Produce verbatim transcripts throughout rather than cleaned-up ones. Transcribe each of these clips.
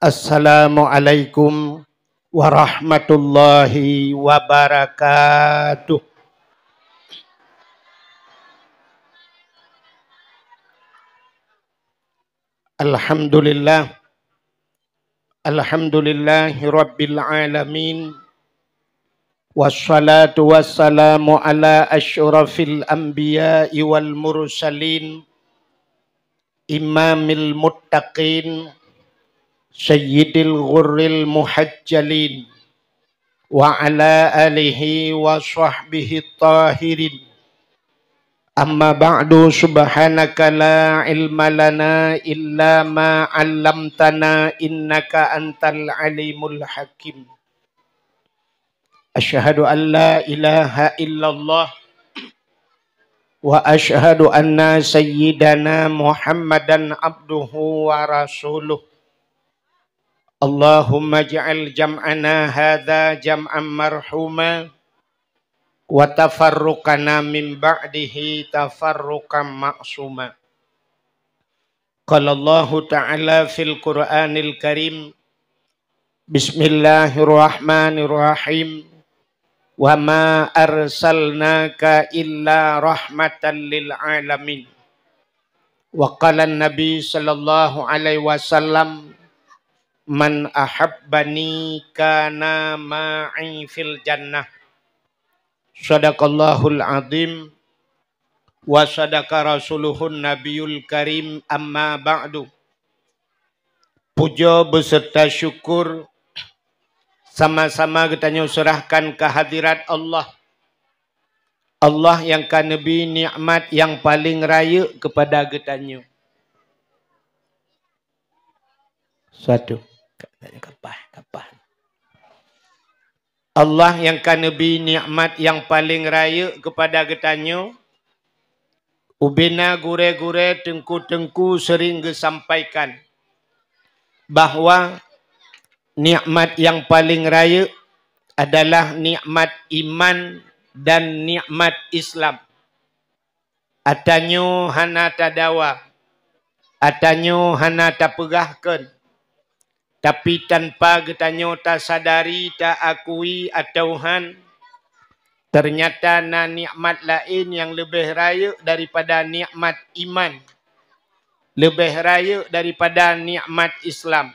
Assalamualaikum warahmatullahi wabarakatuh. Alhamdulillah. Alhamdulillahi rabbil alamin. Wassalatu wassalamu ala asyrafil anbiya'i wal mursalin, imamil muttaqin, sayyidil ghurril muhajjalin, wa ala alihi wa sahbihi tahirin. Amma ba'du, subhanaka la ilma lana illa ma 'allamtana, innaka antal alimul hakim. Asyhadu an la ilaha illallah wa asyhadu anna sayyidana Muhammadan abduhu wa rasuluh. Allahumma ij'al jam'ana hadza jam'an marhuma wa tafarruqana min ba'dihi tafarruqan ma'suma. Qala Allahu ta'ala fil Qur'anil Karim, Bismillahirrahmanirrahim. Wa ma arsalnaka illa rahmatan lil alamin. Wa qala Nabi sallallahu alaihi wasallam, "Man ahabbani kana ma'i fil jannah." Sadaqallahul azim wa sadaqa rasuluhun nabiyul karim, amma ba'du. Puja beserta syukur sama-sama geutanyoe serahkan kehadirat Allah. Allah nyang ka neubri nikmat nyang paleng rayeuk keupada geutanyoe. Satu. Kapah, kapah. Allah nyang ka neubri nikmat nyang paleng rayeuk keupada geutanyoe. Ubena gurée-gurée, teungku-teungku sering geusampaikan bahwa nikmat nyang paleng rayeuk adalah nikmat iman dan nikmat Islam. Atanyoe hana tadawa, atanyoe hana tapeugah kheun, tapi tanpa geutanyoe tasadari, taakui atawa han, teunyata na nikmat laén nyang leubeh rayeuk daripada nikmat iman, leubeh rayeuk daripada nikmat Islam,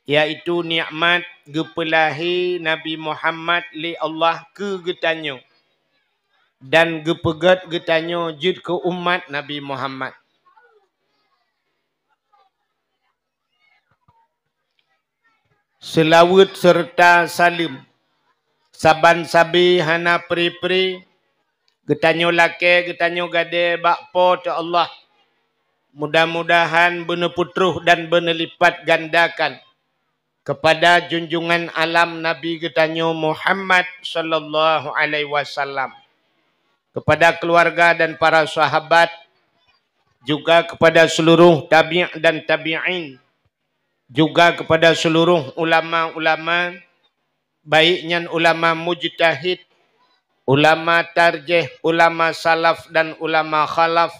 yaitu nikmat geupeulahé Nabi Muhammad lé Allah keu geutanyoe dan geupeugét geutanyoe jeuet keu umat Nabi Muhammad. Seulaweuet seureuta saleuem saban sabe hana pre-pre geutanyoe lakée, geutanyoe gadée bak Po teu Allah. Mudah-mudahan beuneupeutroh dan beuneulipatgandakan keupada junjungan alam Nabi geutanyoe Muhammad sallallahu alaihi wasallam, keupada keuluwarga dan para sahabat, juga keupada seuluruh tabi' dan tabi'in, juga keupada seuluruh ulama-ulama, baik nyan ulama mujtahid, ulama tarjih, ulama salaf dan ulama khalaf,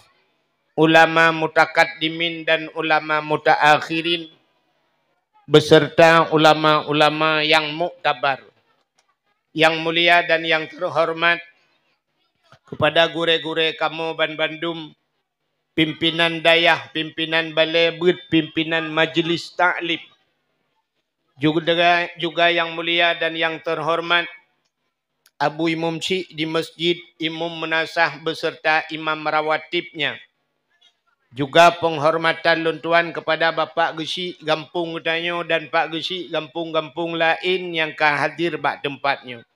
ulama mutakaddimin dan ulama mutaakhirin, beserta ulama-ulama nyang muktabar. Nyang mulia dan nyang teuhoreumat keupada gurée-gurée kamoe banbandum, pimpinan dayah, pimpinan balée beuet, pimpinan majlis taklim, juga, juga nyang mulia dan nyang teuhoreumat Abu Imum Syik di masjid, imum meunasah beserta imam rawatibnya. Juga penghormatan lôn tuan kepada Bapak Geusyik gampông geutanyoe dan Pak Geusyik gampông-gampông laén nyang ka hadir bak teumpat nyoe.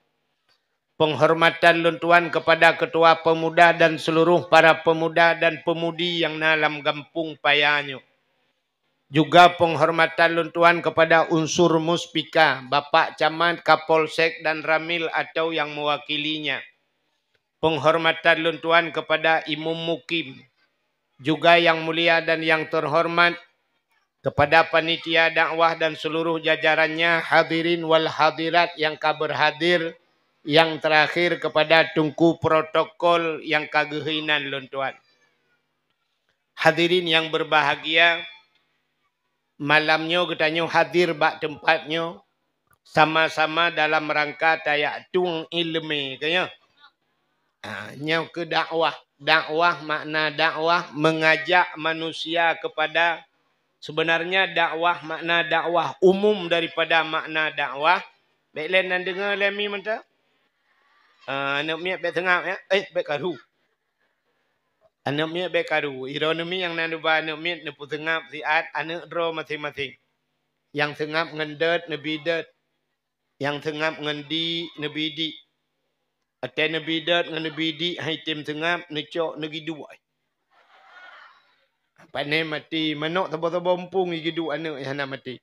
Penghormatan lôn tuan kepada Ketua Pemuda dan seluruh para pemuda dan pemudi nyang na lam gampông paya nyoe. Juga penghormatan lôn tuan kepada unsur muspika, Bapak Camat, Kapolsek dan Ramil atau nyang meuwakilinya. Penghormatan lôn tuan kepada Imum Mukim, juga nyang mulia dan nyang teuhoreumat kepada panitia dakwah dan seluruh jajarannya, hadirin wal hadirat nyang ka beurhadir, nyang teurakhir kepada teungku protokol nyang ka geuhôi nan lôn tuan. Hadirin nyang beurbahagia, Malam nyoe geutanyoe hadir bak teumpat nyoe sama-sama dalam rangka tajak tueng iéleumé, ka nyoe. Ha, nyoe keu dakwah. Dakwah, makna dakwah, mengajak manusia kepada, sebenarnya dakwah, makna dakwah, umum daripada makna dakwah. Bék lé nan deungoe lé mi mantong. Ah, aneuk miet bék seungab, ya. Eh, bék karu. Aneuk miet bék karu. Droeneuh mi nyang na neuba aneuk miet neupeuseungab siat aneuk droe maséng-maséng. Nyang seungab ngon dot neubi dot. Nyang seungab ngon di neubi di. Watée neubi dot ngon neubi di han item seungab, neucok neugiduek. Pane maté, manök saboh-saboh muphom igiduek aneuk nyang hana maté.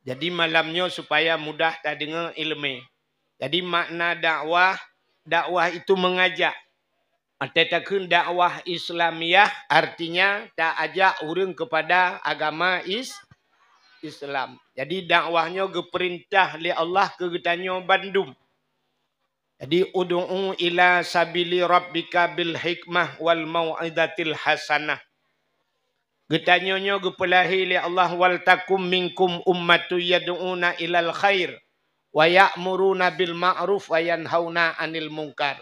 Jadi malam nyoe supaya mudah tadeungoe iéleumé. Jadi makna dakwah, dakwah itu mengajak. Watée takheun dakwah Islamiyah, artinya taajak ureuëng kepada agama is-, Islam. Jadi dakwah nyoe geupeurintah lé Allah keu geutanyoe bandum. Jadi, "Ud'u ila sabili rabbika bil hikmah wal mau'izatil hasanah." Geutanyoe nyoe geupeulahé lé Allah, "Wal takum minkum ummatun yad'una ilal khair wa ya'muruna bil ma'ruf wa yanhauna 'anil munkar."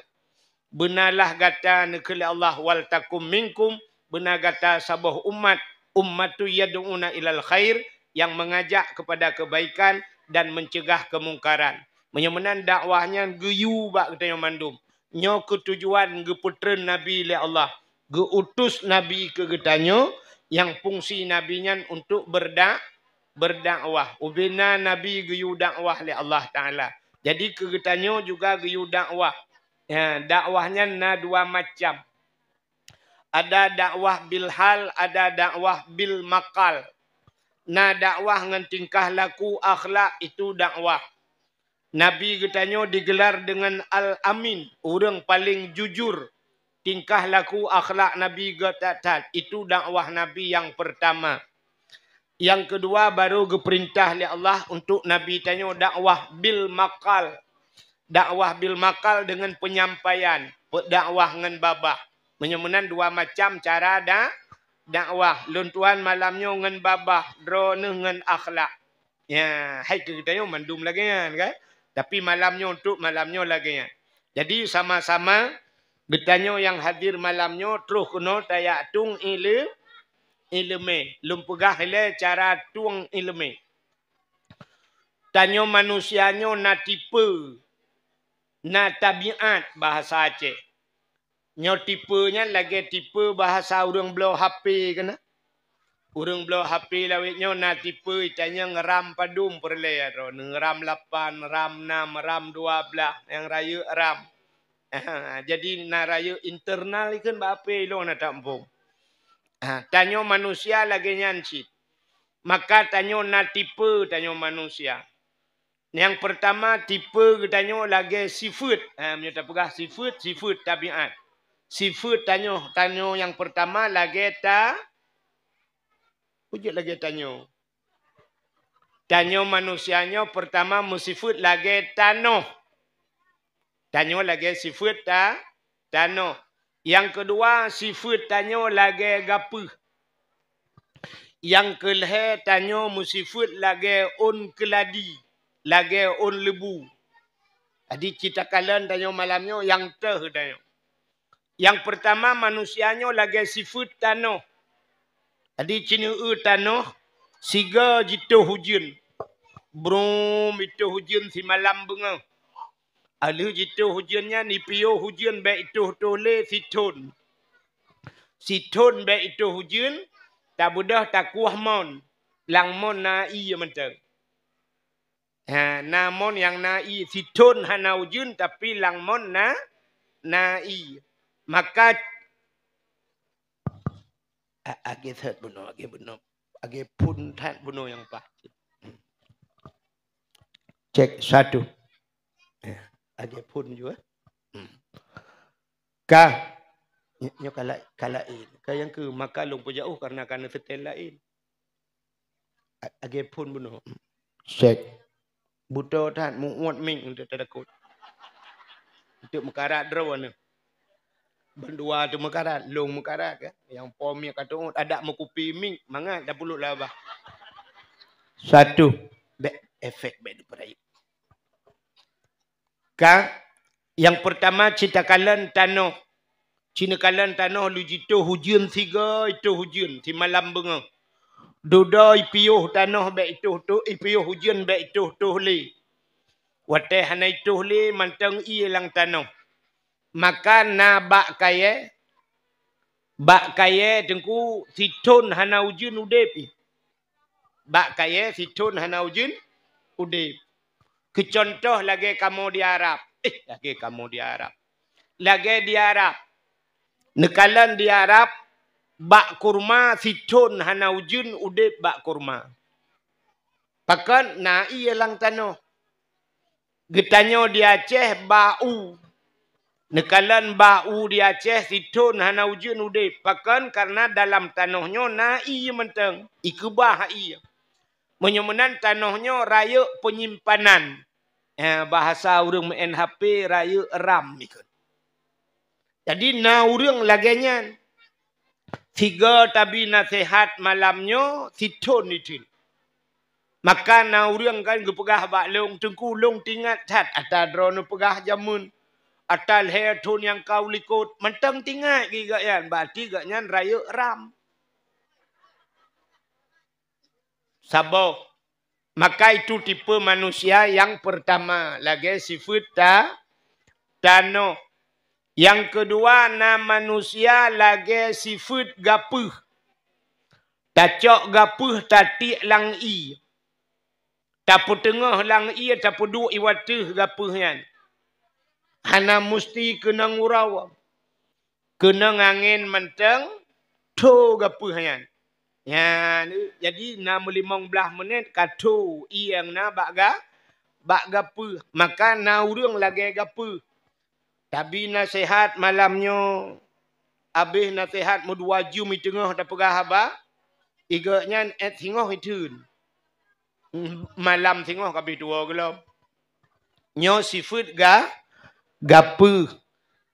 Beunalah gata, neukheun lé Allah, "Wal takum minkum," beuna gata saboh umat, "ummatun yad'una ilal khair," nyang mengajak kepada kebaikan dan mencegah kemungkaran. Meunyoe meunan dakwah nyan geuyue bak geutanyoe mandum. Nyoe keuh tujuan geupeutreun Nabi lé Allah, geu-utus Nabi keu geutanyoe, nyang fungsi Nabi nyan untuk berda-, berdakwah. Ubena Nabi geuyue dakwah lé Allah Taala. Jadi keu geutanyoe juga geuyue dakwah. Ya, dakwah nyan na dua macam. Ada dakwah bil hal, ada dakwah bil maqal. Na dakwah ngon tingkah laku, akhlak, itu dakwah. Nabi geutanyoe digelar deungon Al-Amin, ureuëng paleng jujur. Tingkah laku akhlak Nabi geuh that-that, itu dakwah Nabi nyang peurtama. Nyang keudua, baru geupeurintah lé Allah untuk Nabi tanyoe dakwah bil maqal. Dakwah bil maqal deungon penyampaian, peudakwah ngon babah. Meunyoe meunan dua macam cara da-, dakwah. Lôn tuan malam nyoe ngon babah, droeneuh ngon akhlak. Ya, hai keu geutanyoe mandum lagée nyan, kan? Tapi malam nyoe, untuk malam nyoe lagée nyan. Jadi sama-sama geutanyoe nyang hadir malam nyoe troh keunoe tajak tueng iéle-, iéleumé. Lôn peugah ilée cara tueng iéleumé. Tanyoe manusia nyoe na tipe, na tabiat bahasa Aceh. Nyoe tipe nyan lagée tipe bahasa ureuëng bloe H P keunan. Ureuëng bloe H P lawét nyoe na tipe, tanyoe RAM padum peureulée droeneuh, RAM lapan, RAM enam, RAM dua belas, nyang rayeuk RAM. Aha, jadi na rayeuk internal ikheun bak H P ilong na tampông. Ha, tanyoe manusia lagée nyan cit. Maka tanyoe na tipe tanyoe manusia. Nyang peurtama, tipe geutanyoe lagée sifeuet. Ha, meunyoe tapeugah sifeuet, sifeuet tabiat. Sifeuet tanyoe, tanyoe nyang peurtama lagée ta-, peue jeuet lagée tanyoe. Tanyoe manusia nyoe peurtama meusifeuet lagée tanoh. Tanyoe lagée sifeuet ta-, tanoh. Nyang keudua, sifeuet tanyoe lagée gapeuh. Nyang keulhée, tanyoe meusifeuet lagée ôn keuladi, lagée ôn leubu. Jadi, cit takalon tanyoe malam nyoe, nyang teuh tanyoe. Nyang peurtama, manusia nyoe lagée sifeuet tanoh. Jadi, cineue tanoh, sigoe jitoh ujeuen. Brum, itoh ujeuen simalam beungoh. Alheuh jitoh ujeuen nyan, ipiôh ujeuen bék itoh-toh lé sithon. Sithon bék itoh ujeuen, tabeudôh takueh mon. Lam mon na ié mantong. Ha, na mon nyang na ié. Sithon hana ujeuen, tapi lam mon na, na ié. Maka, a-, age that bunoe, age bunoe, age phon that bunoe nyang paih. Cek satu. Ya, age phon jua. Hmm. Ka, ny-, nyoe ka la-, ka laén. Ka nyang keu maka lôn peujauh karena ka neuseutén laén. A-, age phon bunoe. Cek. Buto that, muot mik untuk tadakot. Untuk meukarat droeneuh. Bandua tu meukarat, lông meukarat kan. Nyang po miet ka teuôt, adak meukupi mic, mangat dah puluk laba. Satu, bèk efek, bèk dipeurayeuk. Ka, nyang peurtama, ci takalon tanoh. Ci neukalon tanoh lheuh jitoh ujeuen sigoe, itoh ujeuen simalam beungoh. Dudoe ipiôh tanoh bèk itoh-toh, ipiôh ujeuen bèk itoh-toh lé. Watèe hana itoh lé, mantong ié lam tanoh. Maka na bak kayèe, bak kayèe teungku sithôn hana ujeuen udép. Bak kayèe sithôn hana ujeuen udép. Keu cuntoh lagèe kamoe di Arab. Eh, lagèe kamoe di Arab. Lagèe di Arab. Neukalon di Arab, bak kurma sithôn hana ujeuen udép bak kurma. Pakon na ié lam tanoh. Geutanyoe di Aceh bak u. Neukalon bak u di Aceh sithôn hana ujeuen udép. Pakon? Kareuna dalam tanoh nyoe na ié mantong, ikeubah ié. Meunyoe meunan tanoh nyoe rayeuk peunyimpanan. Eh, bahasa ureueng meu'en H P rayeuk RAM ikot. Jadi na ureueng lagèe nyan. Sigoe tabi naseuhat malam nyoe sithôn ujeuen. Maka na ureueng kan geupeugah bak lông, "Teungku, lông teuingat that ata droeneuh peugah jameun, ata lhèe thôn nyang ka u likôt." Mantong teuingat geuh gobnyan, berarti gobnyan rayeuk RAM. Saboh. Maka itu tipe manusia nyang peurtama, lagèe sifeuet ta-, tanoh. Nyang keudua, na manusia lagèe sifeuet gapeuh. Tacok gapeuh tatiek lam ié. Tapeuteungoh lam ié, tapeuduek iwateuh gapeuh nyan. Hana musti keunong uroe. Keunong angèn mantong, tho gapeuh nyan. Nyan, jadi na meulimong blaih menit ka tho ié nyang na bak ga-, bak gapeuh. Maka na ureueng lagèe gapeuh. Tabi naseuhat malam nyoe, abéh naseuhat meudua jeuem iteungoh tapeugah haba, igobnyan èt singoh itheun. Malam singoh ka abéh tuwoe gohlom. Nyoe sifeuet ga-, gapeuh.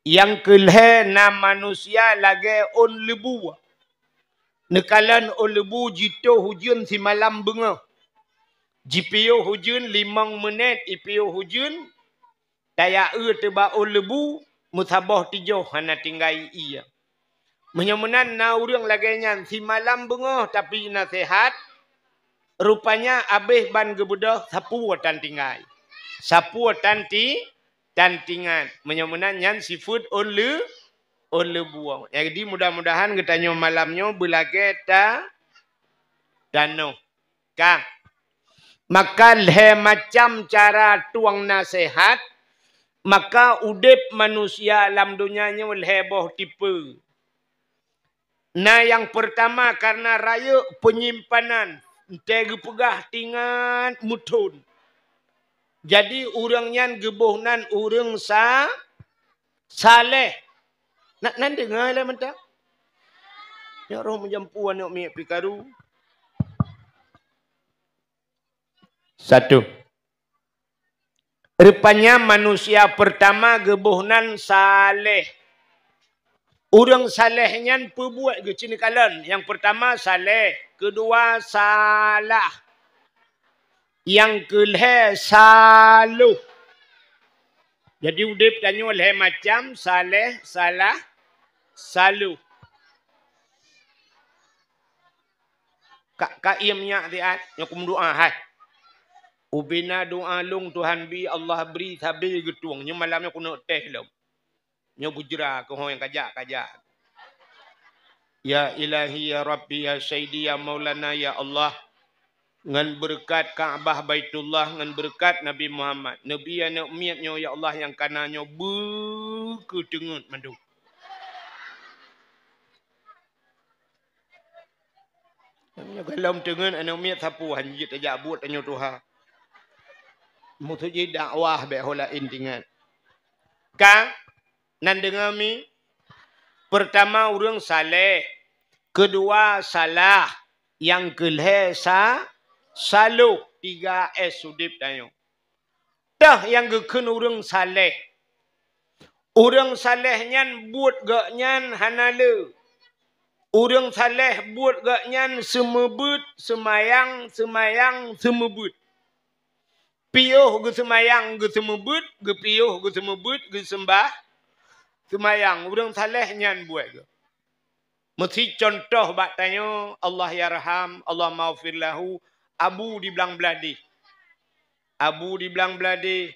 Nyang keulhèe na manusia lagèe ôn leubu. Neukalon ôn leubu jitoh ujeuen simalam beungoh. Jipiôh ujeuen limong menit, ipiôh ujeuen, tajak eu teuh bak ôn leubu, meusaboh tijoh hana tinggai ié. Meunyoe meunan na ureueng lagèe nyan simalam beungoh tapi naseuhat, rupanya abéh ban geubeudôh sapeue tan tinggai. Sapeue tan ti-, tan teuingat. Meunyoe meunan nyan sifeuet ôn leu-, ôn leubu. Jadi mudah-mudahan geutanyoe malam nyoe beulagèe ta-, tanoh. Ka. Maka lhèe macam cara tueng naseuhat, maka udép manusia lam donya nyoe lhèe boh tipe. Na nyang peurtama kareuna rayeuk peunyimpanan, 'oh geupeugah teuingat meuthôn. Jadi ureueng nyan geuboh nan ureueng sa-, saleh. Na, nan deungö lé mantong? Nyoe roh meujampu aneuk miet pih karu. Satu. Rupanya manusia peurtama geuboh nan saleh. Ureueng saleh nyan peubuet geuh ci neukalon. Nyang peurtama saleh, keudua salah. Nyang keulhèe saloh. Jadi udép tanyoe lhèe macam, saleh, salah, saloh. Ka, ka ié minyak siat, nyoe kumeudoa hai. Ubena doa lôn Tuhan bi, Allah bri sabe geutueng. Nyoe malam nyoe keuneuk teh lom. Nyoe bujra keuh nyang kajak-kajak. Ya Ilahi, ya Rabbi, ya Sayyidi, ya Maulana, ya Allah. Ngon beureukat Ka'bah Baitullah, ngon beureukat Nabi Muhammad. Neubi aneuk miet nyoe, ya Allah, nyang kana nyoe beu keu teungeut mandum. Nyoe gohlom teungeut aneuk miet sapeue han jeuet tajak buet tanyoe tuha. Meuseujid dakwah bèk ho laén teuingat. Ka, nan deungö mi? Peurtama ureueng saleh, keudua salah, nyang keulhèe sa-, saloh, tiga S udép tanyoe. Teuh nyang geukheun ureueng saleh. Ureuëng saleh nyan buet geuh nyan hana le. Ureuëng saleh buet geuh nyan seumeubeuet, seumayang, seumayang, seumeubeuet. Piôh geuseumayang, geuseumeubeuet, geupiôh, geuseumeubeuet, geuseumbah, seumayang. Ureuëng saleh nyan buet geuh. Meusi contoh bak tanyoe, Allah yarham, Allah maghfir lahu, Abu di Blang Bladeh. Abu di Blang Bladeh,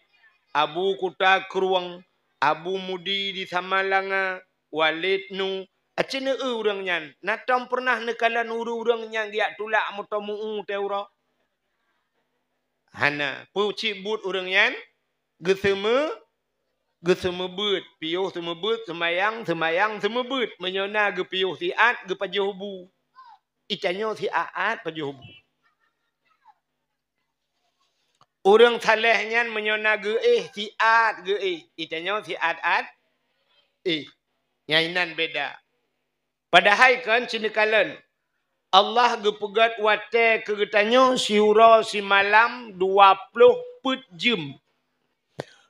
Abu Kuta Krueng, Abu Mudi di Samalanga, Walid Nu. Aci neu ureuëng nyan, na tom peureunah neukalon ureuëng-ureuëng nyan geujak tulak meutomu'u teuroe? Hana. Peue cit buet ureuëng nyan? Geuseume-, geuseumeubeuet. Piôh seumeubeuet, seumayang, seumayang seumeubeuet. Meunyoe na geupiôh siat, geupajoh bu. Itanyoe siat-at pajoh bu. Ureuëng saleh nyan meunyoe na geuéh siat geuéh, itanyoe siat-at éh. Nyan inan beda. Padahai kon sineukalon, Allah geupeugét watée keu geutanyoe siuroe simalam dua ploh peuet jeuem.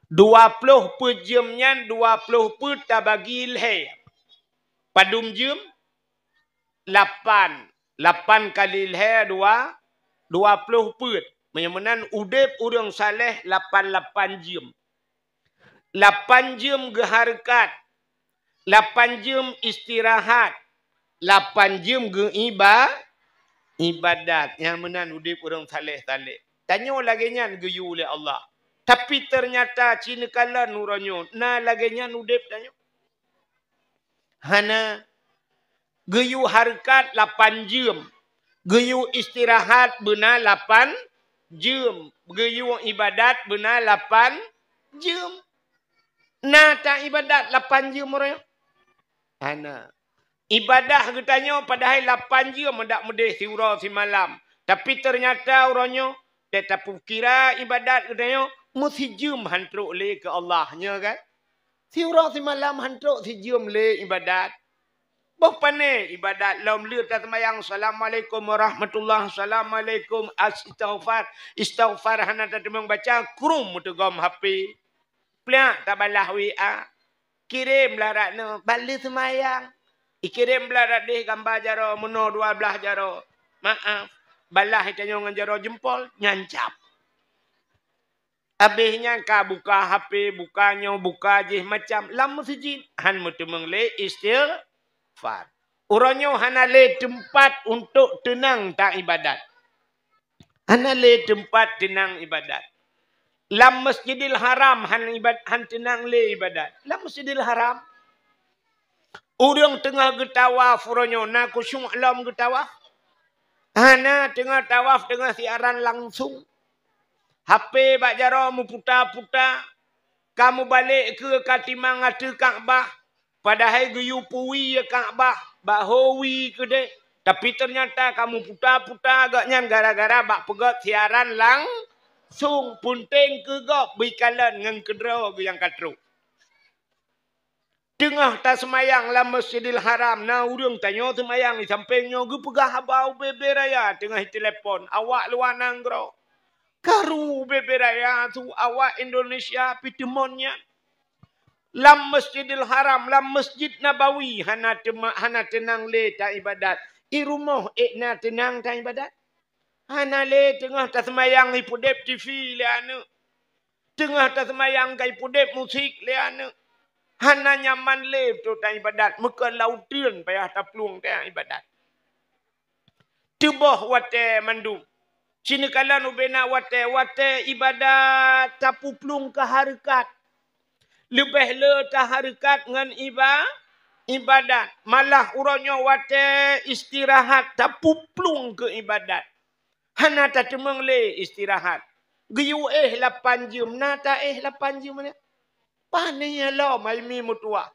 Dua ploh peuet jeuem nyan dua ploh peuet tabagi lhée. Padum jeuem? Lapan. Lapan kali lhée dua, dua ploh peuet. Meunyoe meunan udeb ureuëng saleh lapan lapan jeuem. Lapan jeuem geuhareukat, lapan jeuem istirahat, lapan jeuem geuiba-, ibadat. Nyang meunan udeb ureuëng saleh-saleh. Tanyoe lagée nyan geuyue lé Allah. Tapi teunyata sineukalon uroe nyoe na lagée nyan udeb tanyoe? Hana. Geuyue hareukat lapan jeuem. Geuyue istirahat beuna lapan jeuem. Geuyue ibadat beuna lapan jeuem. Na ta ibadat lapan jeuem uroe nyoe? Hana. Ibadah geutanyoe padahai lapan jeuem dak meudeh siuroe simalam. Tapi teunyata uroe nyoe, teuh tapeukira ibadat geutanyoe meusijeuem han trok lé keu Allah, nyoe kan? Siuroe simalam han trok sijeuem lé ibadat. Boh pané ibadat lom le taseumayang, "Assalamualaikum warahmatullah, assalamualaikum, astaghfar, istighfar," hana tateumeung baca, krum meuteugom H P. Pliak tabalah W A. Kirém blah rat nyoe, bak le seumayang. Ikirém blah rat deh gamba jaroe, meunoe dua blaih jaroe. Maaf, balah itanyoe ngon jaroe jeumpol, nyan cap. Abéh nyan ka buka H P, buka nyoe, buka jih macam lam meuseujid, han meuteumeung lé istighfar. Uroe nyoe hana lé teumpat untuk teunang ta ibadat. Hana lé teumpat teunang ibadat. Lam Masjidil Haram han ibad-, han teunang lé ibadat. Lam Masjidil Haram. Ureuëng teungoh geutawaf uroe nyoe na khusyuk lom geutawaf? Hana, teungoh tawaf teungoh siaran langsung. H P bak jaroe meuputa-puta. Ka mubalek keu ka timang ateueh Ka'bah. Padahai geuyue peuwie Ka'bah, bak ho wie keudeh. Tapi teunyata ka meuputa-puta gobnyan gara-gara bak peugét siaran langsung. Peunteng keu gob beuikalon ngon keudroe geu nyang ka trok. Teungoh taseumayang lam Masjidil Haram, na ureuëng tanyoe seumayang di sampéng nyoe geupeugah haba ubé-bé raya teungoh itelepon awak luwa nanggroe. Karu ubé-bé raya su awak Indonesia pih teumon nyan. Lam Masjidil Haram, lam Masjid Nabawi hana teuma-, hana teunang lé ta ibadat. I rumoh ék na teunang ta ibadat? Hana lé, teungoh taseumayang ipeudeb T V lé aneuëk. Teungoh taseumayang ka ipeudeb musik lé aneuëk. Hana nyaman lé beutôi ta ibadat, meukeue lam uteuen payah taplueng ta ibadat. Teuboh watée mandum. Sineukalon ubé na watée, watée ibadat tapeuplueng keu hareukat. Leubeh le tahareukat ngon iba-, ibadat. Malah uroe nyoe watée istirahat tapeuplueng keu ibadat. Hana tateumeung lé istirahat. Geuyue éh lapan jeuem, na taéh lapan jeuem nyan? Pane lom ai mi meutuwah.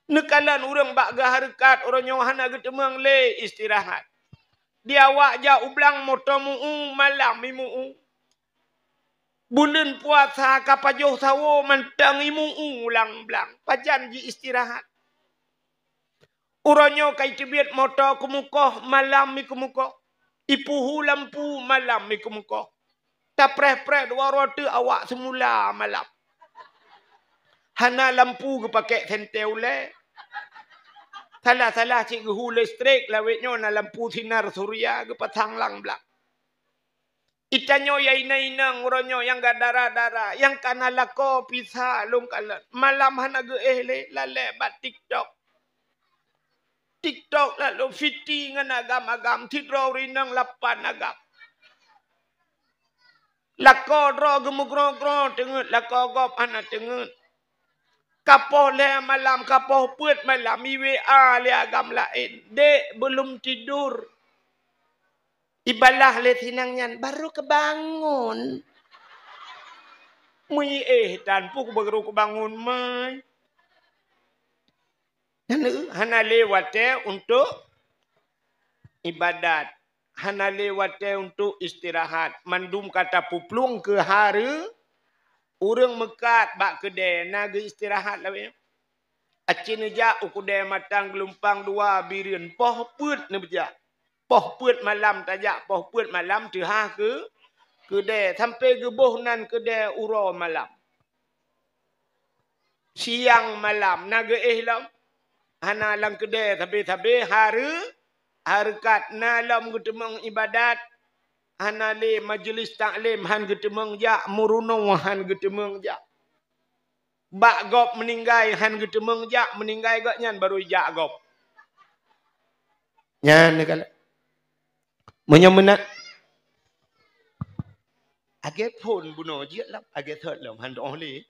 Neukalon ureuëng bak geuhareukat uroe nyoe hana geuteumeung lé istirahat. Di awak jak u blang moto meu-u, malam imu-u. Buleuen puasa ka pajoh sawo mantong imu-u lam blang. Pajan ji istirahat. Uroe nyoe ka iteubiet moto keumukoh, malam mi keumukoh. Ipuhu lampu, malam mi keumukoh. Tapreh-preh dua rote awak seumula malam. Hana lampu geupakèk sentée ulée. Salah-salah cit geuhu listrik, lawét nyoe na lampu sinar surya geupasang lam blang. Itanyoe ya inong-inong uroe nyoe nyang ka dara-dara, nyang ka na lakoe pisa lôn kalon. Malam hana geuéh lé, lalée bak TikTok. TikTok lalu fiti ngon agam-agam, sidroe ureueng inong lapan agam. Lakoe droe geumeugroe-groe teungeut, lakoe gob hana teungeut. Kapoh lhèe malam, kapoh peuet malam, i W A lé agam laén. "Dek, belum tidur." Ibalah lé sinang nyan, "Baru kebangun." Meuiéh tan, peue baru kebangun, mai. Hana, hana lé watée untuk ibadat, hana lé watée untuk istirahat. Mandum ka tapeuplueng keu hareukat. Ureueng meukat bak keudée na geuistirahat lawét. Aci neujak u keudée Matang Geulumpang Dua Bireuen, poh peuet neujak. Poh peuet malam tajak, poh peuet malam teuhah keu keudée, sampoe geuboh nan keudée uroe malam. Siang malam na geuéh lom. Hana lam keudée sabe-sabe, hareu-, hareukat na lom geuteumeung ibadat. Hana lé majeulis taklim han geuteumeung jak, meurunoe han geuteumeung jak. Bak gob meuninggai han geuteumeung jak, meuninggai gobnyan baru jak gob. Nyan neukalon. Meunyoe meunan, agée phon bunoe jeuet lom, agée thot lom, han doh lé.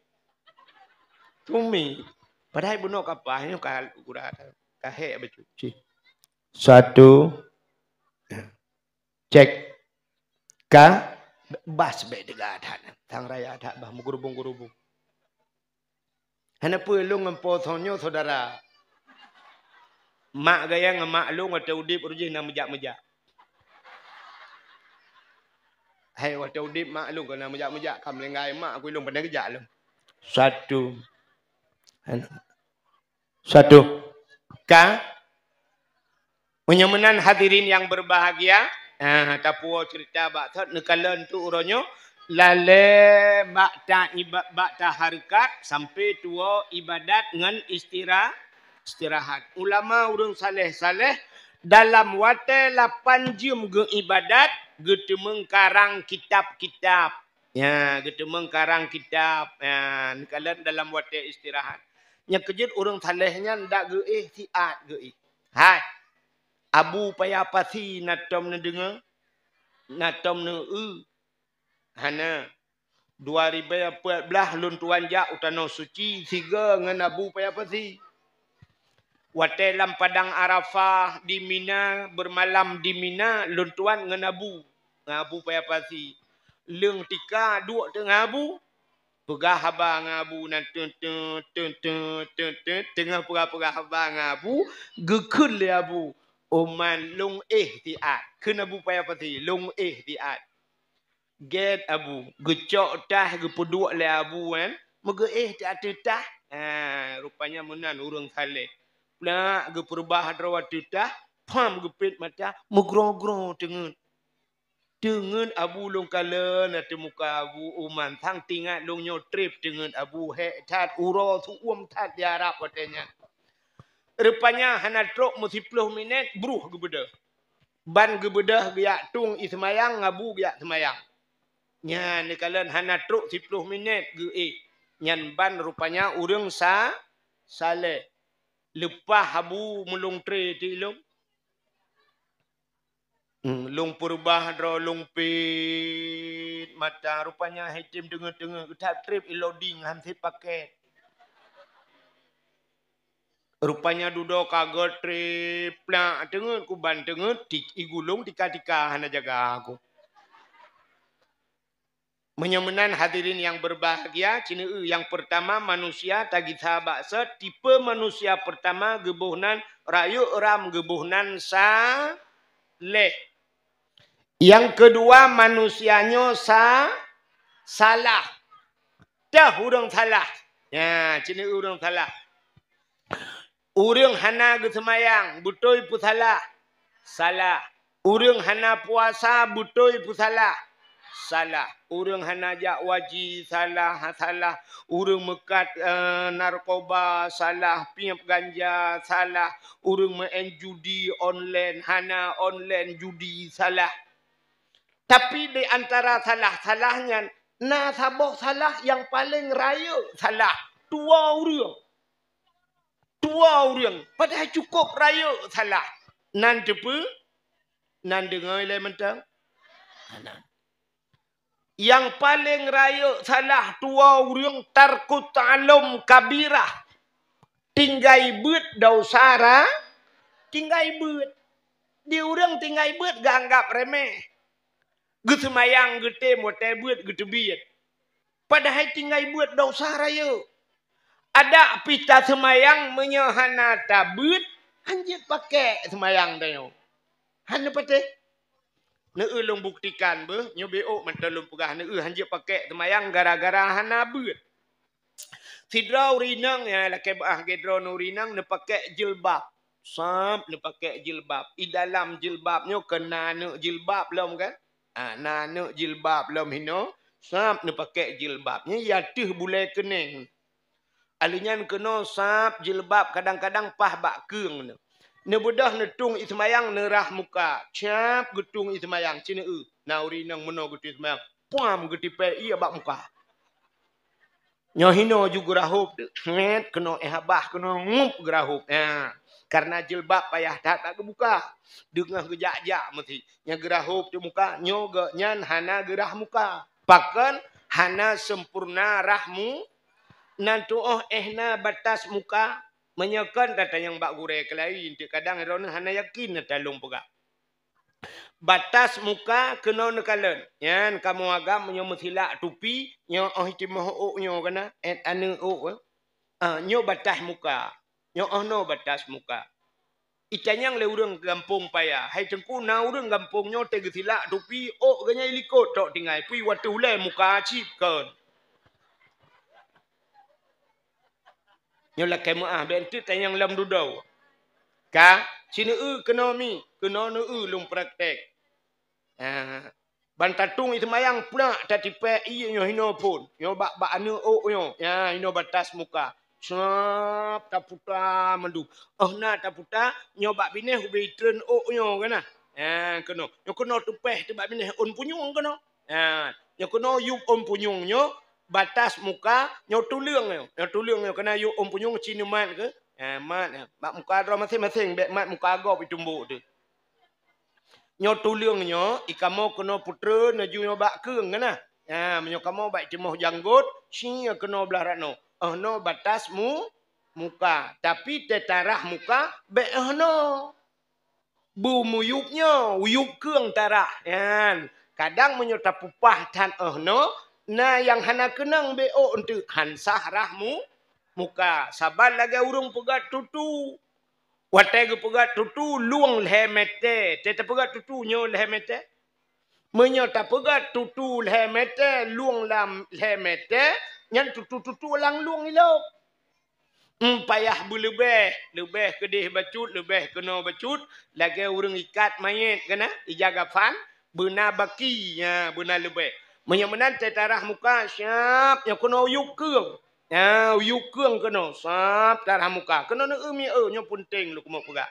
Tumi, padahai bunoe ka paih nyoe ka gura, ka hék bacut. Cih. Satu. Cek. Ka? Bas bék deuga that. Sang raya that bah, meugeurubong-geurubong. Hana peue lôn ngon po soe nyoe syedara. Mak gaya ngon mak lôn watée udeb rujih na meujak-meujak. Hai, watée udeb mak lôn keu na meujak-meujak, ka meulinggai mak aku lôn pandai geujak lôn. Satu. Hana. Satu. Ka? Meunyoe meunan hadirin yang berbahagia, ah, tapuwoe ceurita bak thot neukalon tu uroe nyoe, lalée bak ta iba-, bak tahareukat sampoe tuwoe ibadat ngon istira-, istirahat. Ulama ureueng saleh-saleh dalam watée lapan jeuem geuibadat, geuteumeung karang kitab-kitab. Ya, geuteumeung karang kitab, ya, neukalon dalam watée istirahat. Nyang keujeuet ureueng saleh nyan dak geuéh siat geuéh. Hai, Abu Paya Pasi na tom neudeungoe, na tom neueu. Hana. Dua ribée peuet blaih lôn tuan jak u Tanoh Suci sigoe ngon Abu Paya Pasi. Watée lam padang Arafah di Mina, beurmalam di Mina, lôn tuan ngon Abu, ngon Abu Paya Pasi. Leueng tika duek teungoh Abu, peugah haba ngon Abu nan teut, teut, teut, teut, teut, teut, teungoh peugah-peugah haba ngon Abu, geukheun lé Abu, "Uman lôn éh siat." Kheun Abu Paya Pasi, "Lôn éh siat." Gét Abu, geucok tah geupeuduek lé Abu nyan, meugeuéh ateueh tah. Ha, rupanya meunan ureueng saleh. Plak geupeureubah droe ateueh tah, pham geupét mata, meugroe-groe teungeut. Teungeut Abu lôn kalon ateueh muka Abu, uman sang tingat lôn nyoe treb teungeut Abu, hék that, uroe su'uem that di Arab watée nyan. Rupanya hana trok meusiploh minét, bruh geubeudôh. Ban geubeudôh geujak tueng ie seumayang, ngon Abu geujak seumayang. Nyan neukalon hana trok siploh minét geuéh. Nyan ban rupanya ureueng sa-, saleh. Leupah Abu meulôn tré ti lôn. Hmm, lôn peureubah droe lôn pét mata, rupanya hai tem teungeut-teungeut, that treb iloding han sép pakét. Rupanya dudoe ka geutreb plak teungeut, kuban teungeut, ti-, igulong tika-tika hana jaga aku. Meunyoe meunan hadirin yang berbahagia, cineu nyang pertama manusia tagisa bak sot, tipe manusia pertama geuboh nan rayeuk ram geuboh nan saleh. Yang kedua manusia nyoe sa-, salah. Teuh ureueng salah. Ya, cineu ureueng salah. Ureueng hana geuseumayang, beutôi peusalah? Salah. Ureueng hana puasa, beutôi peusalah? salah. Ureuëng hana jak waji, salah, salah. Ureuëng meukat, eh, narkoba, salah. Piep ganja, salah. Ureuëng meu'en judi online, hana online judi, salah. Tapi di antara salah-salah nyan, na saboh salah nyang paleng rayeuk salah. Tuwoe ureuëng. Tuwoe ureuëng. Padahai cukôp rayeuk salah. Nan teupeu? Nan deungoe lé mantong? Hana. Nyang paleng rayeuk salah tuwoe ureuëng tarkut ta'allum kabirah. Tinggai beuet dosa ra-, tinggai beuet. Di ureuëng tinggai beuet geuanggab remeh. Geuseumayang geutem watée beuet geuteubiet. Padahai tinggai beuet dosa rayeuk. Adak pih taseumayang meunyoe hana tabeuet, hanjeuet pakék seumayang tanyoe. Hana patéh. Neu-eu lôn buktikan beuh, nyoe beuôk mantong lôn peugah neu-eu hanjeuet pakék seumayang gara-gara hana beuet. Sidroe ureuëng inong, ya, lakée beuáh lagée droeneuh ureuëng inong neupakék jilbab. Sab neupakék jilbab. I dalam jilbab nyoe kon na aneuk jilbab lom kan? Ah, na aneuk jilbab lom hinoe, sab neupakék jilbab. Nyoe ya teuh bulée keuneng. Alheuh nyan keunoe sab jilbab kadang-kadang paih bak keueng nyoe. Neubeudôh neutueng i seumayang neurah muka. Sab geutueng i seumayang, ci neu-eu. Na ureuëng inong meunoe geutueng i seumayang. Puam geutipée ié bak muka. Nyoe hinoe ju geurahôb, sret keunoe éh abah keunoe ngup geurahôb. Ya. Karena jilbab payah that bak geubuka. Deungoh geujak-jak meusi. Nyang geurahôb di muka, nyoe geuh nyan hana geurah muka. Pakon hana sempurna rahmu, nan tuoh éh na batas muka. Meunyoe kon tatanyong bak gurée keulayi, teuk kadang droeneuh hana yakin na talông peugah. Batas muka keunoe neukalon. Nyan kamoe agam meunyoe meusilak tupi, nyoe óh timoh ôk nyoe kana, eh, aneuk ôk, eh. Ah, nyoe batas muka. Nyoe óh noe batas muka. Itanyong lé ureuëng gampông paya, "Hai Teungku, na ureuëng gampông nyoe teuh geusilak tupi, ôk geuh nyan ilikot tok tinggai, pui wateuh ulée muka cit kon." Nyoe lakée meuáh, bék enteuk tanyong lom dudoe. Ka, ci neu-eu keunoe mi, keunoe neu-eu lôn praktek. Ah, ban tatueng i seumayang plak tatipée ié nyoe hinoe phon. Nyoe bak, bak aneuk ôk nyoe. Ya, hinoe batas muka. Sab taputa mandum. Óh na taputa, nyoe bak binéh ubé treun ôk nyoe kana. Ya, keunoe. Nyoe keunoe tupéh teuh bak binéh ôn punyueng keunoe. Ha, nyoe keunoe yup ôn punyueng nyoe, batas muka, nyoe tuleueng nyoe. Nyoe tuleueng nyoe, keunan yup ôn punyueng ci neumat keu? Ha, mat, ha. Bak muka droe maséng-maséng, bék mat muka gob itumbok teuh. Nyoe tuleueng nyoe, i kamoe keunoe putreun, laju nyoe bak keueng keunan. Ha, meunyoe kamoe bak itimoh janggot, ci keunoe blah rat noe. Óh noe batas mu-, muka. Tapi teutarah muka, bék óh noe. Beu muyup nyoe, uyup keueng tarah nyan. Kadang meunyoe tapupah that óh noe, na nyang hana keunong bék ôk enteuk, han sah rah mu-, muka. Saban lagée ureuëng peugét tutu. Watée geupeugét tutu, lueng lhée mètè. Tée tapeugét tutu nyoe lhée mètè? Meunyoe tapeugét tutu lhée mètè, lueng lam lhée mètè, nyan tutu-tutu lam lueng ilop. Em, payah beuleubeh, leubeh keudeh bacut, leubeh keunoe bacut, lagée ureuëng ikat manyét keunan, ija kafan, beuna baki, nya, beuna leubeh. Meunyoe meunan teutarah muka, siab, nyoe keunoe uyup keueng. Nya, uyup keueng keunoe, sab tarah muka. Keunoe neu-eu mi-eu, nyoe peunteng lôn keumeung peugah.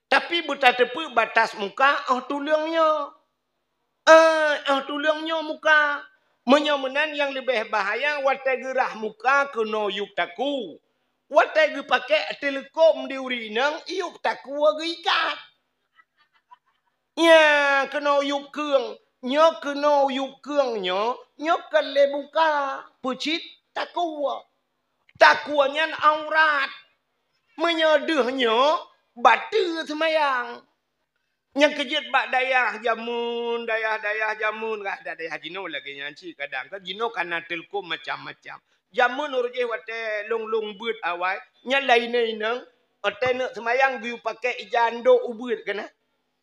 Tapi beutateupeue batas muka óh tuleueng nyoe. Eh, óh tuleueng nyoe muka. Meunyoe meunan nyang leubeh bahaya watée geurah muka keunoe yup taku. Watée geupakék teuleukom di ureuëng inong yup taku geuikat. Nya keunoe yup keueng, nyoe keunoe yup keueng nyoe, nyoe kon lé muka, peucit taku. Taku nyan aurat. Meunyoe deuh nyoe, bateue seumayang. Nyang keujeuet bak dayah jameun, dayah-dayah jameun, ka ada dayah jinoe lagée nyan cit kadang. Kan jinoe ka na teuleukom macam-macam. Jameun uroe jéh watée lôn-lôn beuet awai, nyan laén inong, watée neuk seumayang geuyue pakék ija andok ubeuet keunan.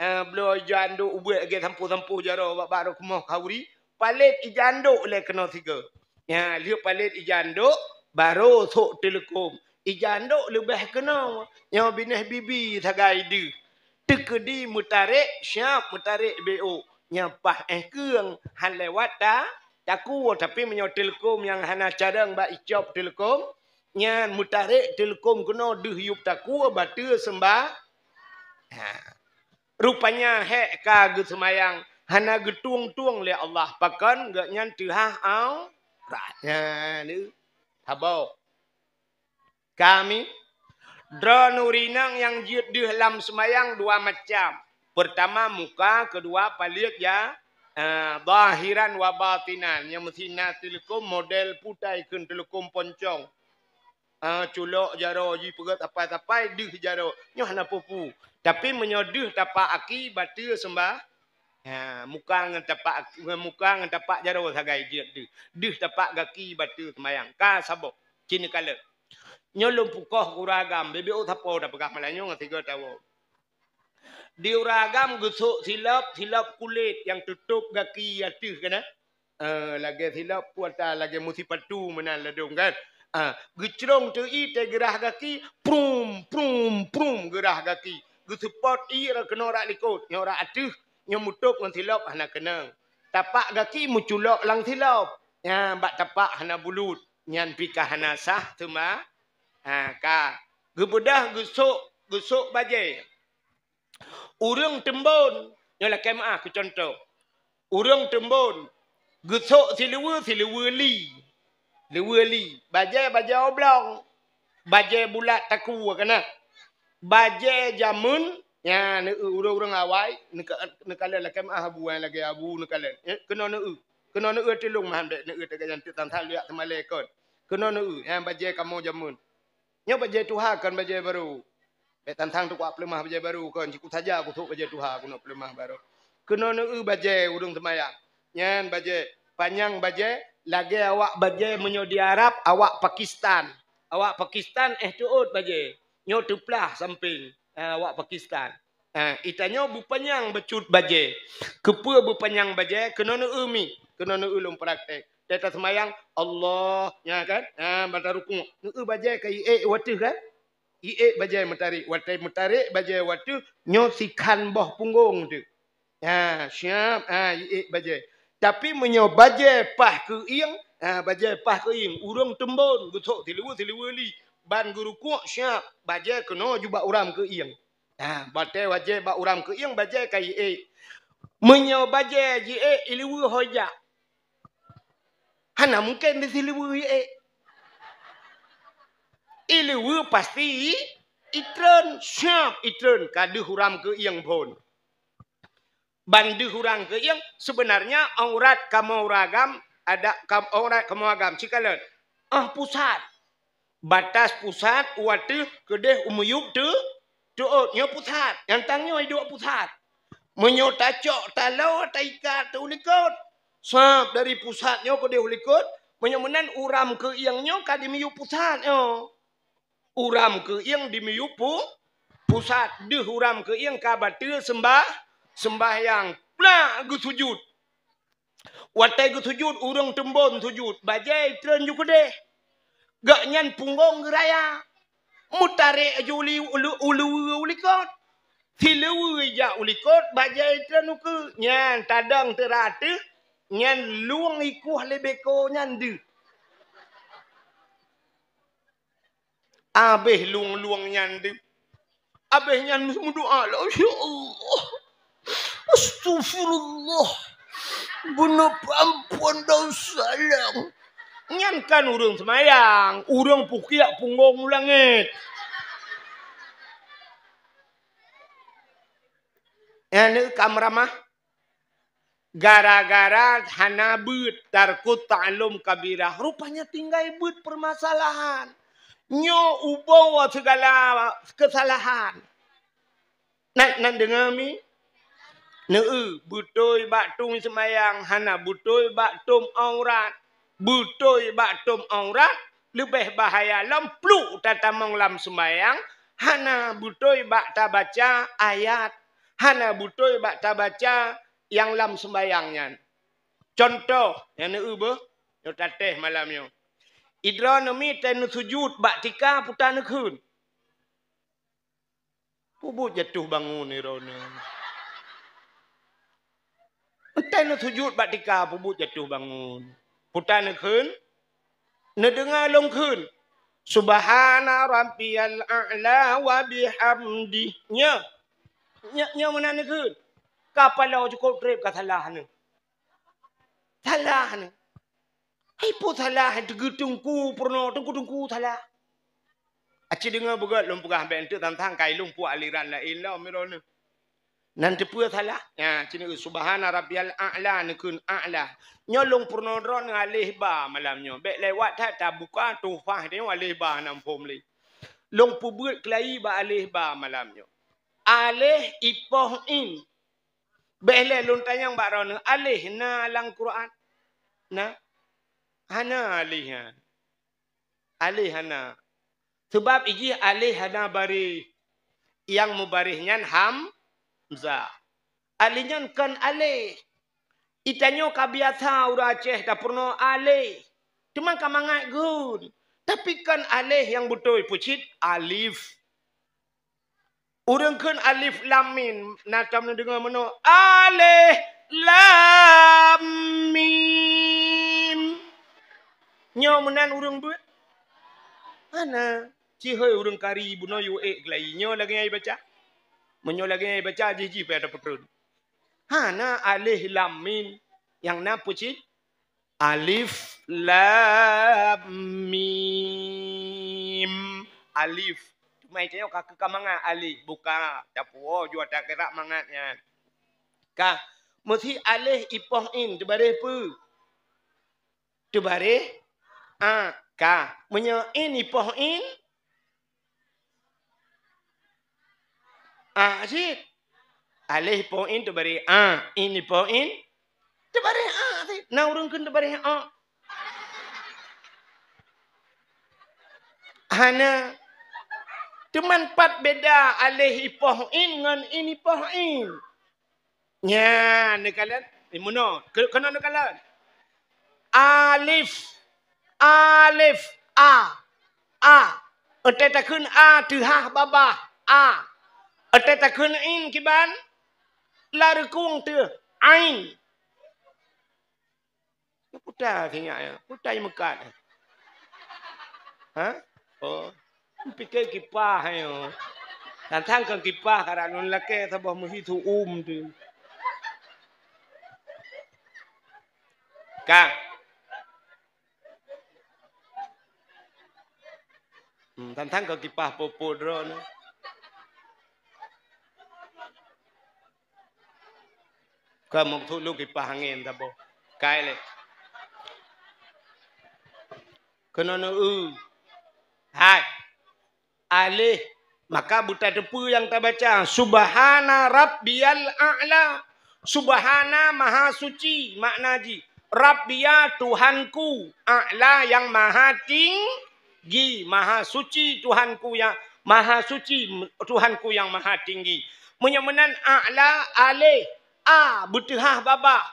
Eh, bloe ija andok ubeuet lagée sampôh-sampôh jaroe bak, bak rumoh khauri, palét ija andok lé keunoe sigoe. Nya, lheueh palét ija andok, barô sôk teuleukom. Ija andok leubeh keunoe, nyoe binéh bibi sagai deuh. Teukeudi meutarek, siab meutarek bék ôk. Nyang paih éh keueng han lewat ta, takue, tapi meunyoe teuleukom nyang hana carông bak icop teuleukom, nyan meutarek teuleukom keunoe deuh yup takue bateue seumba-, ha. Rupanya hék ka geuseumayang hana geutueng-tueng lé Allah, pakon gobnyan teuhah aurat. Nyan, saboh. Kami, droeneuh ureueng inong nyang jeuet deuh lam seumayang dua macam. Peurtama muka, keudua paleuet ja, eh, zahiran wa batinan. Nyang meusti na teuleukom model putai kheun teuleukom poncong. Ah, culok jaroe jipeugét sapai-sapai deuh jaroe. Nyoe hana peue-peue. Tapi meunyoe deuh tapak aki bateue seumba-, ha, muka ngon tapak, muka ngon tapak jaroe sagai jeuet deuh. Deuh tapak gaki bateue seumayang. Ka saboh. Ci neukalon. Nyoe lôn pukoh keu ureueng agam, bibeu sapo tapeugah malam nyoe ngon sigoe tawoe. Di ureueng agam geusok silop, silop kulét nyang tutôp gaki ateueh keunan. Eh, lagèe silop puata, lagèe musipatu meunan ladôm kan. Ah, geucrông teu ié teugeurah gaki, prum, prum, prum geurah gaki. Geuseupôt ié keunoe rot likôt, nyoe rot ateueh, nyoe mutôp ngon silop hana keunong. Tapak gaki meuculok lam silop. Nyan bak tapak hana bulut. Nyan pih ka hana sah teuma. Ha, ka. Geubeudôh geusok, geusok bajèe. Ureueng teumbon, nyoe lakèe meu'ah keu cuntoh. Ureueng teumbon, geusok siluweue, siluweue li. Luweue li. Bajèe, bajèe oblong. Bajèe bulat takue keunan. Bajèe jameun, nyan, neu-eu ureueng-ureueng awai, neuka-, neukalon lakèe meu'ah abu, eh, lagèe abu neukalon. Eh, keunoe neu-eu. Keunoe neu-eu teulông meuhan bèk neu-eu teuga jantuk tan-tan liak teumalèe kon. Keunoe neu-eu, nyan bajèe kamoe jameun. Nyoe bajèe tuha kon bajèe barô. Bèk tantang teukuak peuleumah bajèe barô kon, siku saja kusok bajèe tuha keunoe peuleumah barô. Keunoe neu-eu bajèe ureueng seumayang. Nyan bajèe, panyang bajèe, lagèe awak bajèe meunyoe di Arab, awak Pakistan. Awak Pakistan éh teuôt bajèe. Nyoe teuplah sampéng, ha, awak Pakistan. Ha, itanyoe beupanyang bacut bajèe. Keupeue beupanyang bajèe? Keunoe neu-eu mi, keunoe neu-eu lôn praktek. Teuka seumayang, Allah, nya kan? Ha, bak tarukuk. Neu-eu bajèe ka iék watèe kan? Iék bajèe meutarek. Watèe meutarek bajèe watèe nyoe sikhan boh punggong teuh. Ha, siap. Ha, iék bajèe. Tapi meunyoe bajèe paih keu iéng, ha, bajèe paih keu iéng, ureueng teumbon geusok siluweue-siluweue li, ban geurukuk siap, bajèe keunoe ju bak uram keu iéng. Ha, watèe bajèe bak uram keu iéng, bajèe ka iék. Meunyoe bajèe jiék iluweue ho jak, hana mungken di siluweue iék. Iluweue pasti itreun, siap itreun ka deuh uram keu iéng phon. Ban deuh uram keu iéng, seubeunarnya aurat kamoe ureueng agam, adak kam-, aurat kamoe agam sikalon. Ah, pusat. Batas pusat u ateueh keudeh u miyueb teu-, teuôt. Nyoe pusat. Nyang tang nyoe iduek pusat. Meunyoe tacok taloe taikat u likot, sab dari pusat nyoe keudeh u likot, meunyoe meunan uram keu iéng nyoe ka di miyueb pusat nyoe. Uram keu iéng di miyueb pu-, pusat, deuh uram keu iéng ka bateue seumbah-, seumbahyang. Plak geusujut. Watèe geusujut, ureueng teumbon sujut, bajèe treun ju keudeh. Gobnyan punggong geuraya. Meutarek aju u li-, u lu-, u luweue u likot. Siluweue jak u likot, bajèe treun u keue. Nyan tadong teura teuh, nyan lueng ikueh lé beko nyan deuh. Abéh lueng-lueng nyan deuh. Abéh nyan meudoa lah, "Ya Allah, astaghfirullah, beuneuh peuampuan dosa lôn." Nyan kan ureueng seumayang, ureueng pukiak punggong u langét. Nyan ka meuramah. Gara-gara hana beuet, tarkut ta'allum kabirah, rupanya tinggai beuet peumasalahan. Nyoe uboe sigala keusalahan. Nan, nan deungoe mi? Neu-eu, beutôi bak tom seumayang, hana beutôi bak tom aurat. Beutôi bak tom aurat, leubeh bahaya lom pluek tatamong lam seumayang, hana beutôi bak tabaca ayat, hana beutôi bak tabaca nyang lam seumayang nyan. Cuntoh, nyang neu-eu beuh, nyoe tatéh malam nyoe. Idroe neumiet teuh neusujut bak tika puta neukheun. Peubuet jatoh bangun droeneuh. Entah neusujut bak tika peubuet jatuh bangun. Peue ta neukheun? Neudeungoe lôn kheun, "Subhana rabbiyal a'la wa bihamdi." Nyoe. Nyoe, nyoe meunan neukheun. Ka paloe cukôp treb ka salah neuh. Salah neuh. Hai peue salah, teungku-teungku peurunoe, teungku-teungku salah. Aci deungoe beugöt lôn peugah, bèk enteuk tantang kai lôn puak aliran laén lom droeneuh. Nan teupeue salah? Nya, ci neukheun, "Subhana rabbiyal a'la," neukheun a'la. Nyoe lôn peurunoe droeneuh aléh ba malam nyoe. Bèk lewat that tabuka Tuhfah nyoe aléh ba nam phom lé. Lôn peubeuet keulayi bak aléh ba malam nyoe. Aléh ipoh in. Bèk lé lôn tanyong bak droeneuh, aléh na lam Quran? Na? Hana aléh nyan. Aléh hana. Sabab ijih aléh hana baréh. Nyang meubaréh nyan hamzah. Aléh nyan kon aléh. Itanyoe ka biasa ureueng Aceh tapeurunoe aléh. Teuma ka mangat gun. Tapi kon aléh nyang beutôi, peucit alif. Ureueng kheun alif lam mim, na tom neudeungoe meunoe, alif lam mim. Nyoe meunan ureueng beuet? Hana. Ci hôi ureueng kari bunoe yue ék keulayi. Nyoe lagèe nyan ibaca? Meunyoe lagèe nyan ibaca, jih-jih payah tapeutreun. Hana alif lam mim. Nyang na peucit? Alif lam mim. Alif. Cuma itanyoe ka keu ka mangat alif. Buka, tapuwoe jua takeurah mangat nyan. Ka. Meusi aléh ipoh in teubaréh peue? Teubaréh a. Ka. Meunyoe in ipoh in, a cit. Aléh ipoh in teubaréh a, in ipoh in teubaréh a cit. Na ureueng kheun teubaréh a? Hana. Teuma pat beda aléh ipoh in ngon in ipoh in? Nyan, neukalon. Eh, meunoe. Ke-, keunoe neukalon. Alif. Alif. A. A. Watèe takheun a, teuhah babah. A. Watèe takheun in kiban, lam reukong teuh. Ain. Puta sinyak nyan, puta nyang meukat. Ha? Oh. Pike kipah nyoe. Tantang kon kipah, karak lôn lakèe saboh meuhi su-um tu. Ka. Hmm, tantang kon kipah popo droeneuh. Ka meukeusut lôn kipah angén saboh. Kai lé. Keunoe neu-eu. Hai. Aléh. Maka beutateupeue nyang tabaca, "Subhana rabbiyal a'la." Subhana, maha suci, makna jih, "Rabbiya," Tuhanku, "a'la," nyang maha tinggi, maha suci Tuhanku nyang maha suci, Tuhanku nyang maha tinggi. Meunyoe meunan a'la, aléh, a, beuteuhah babah.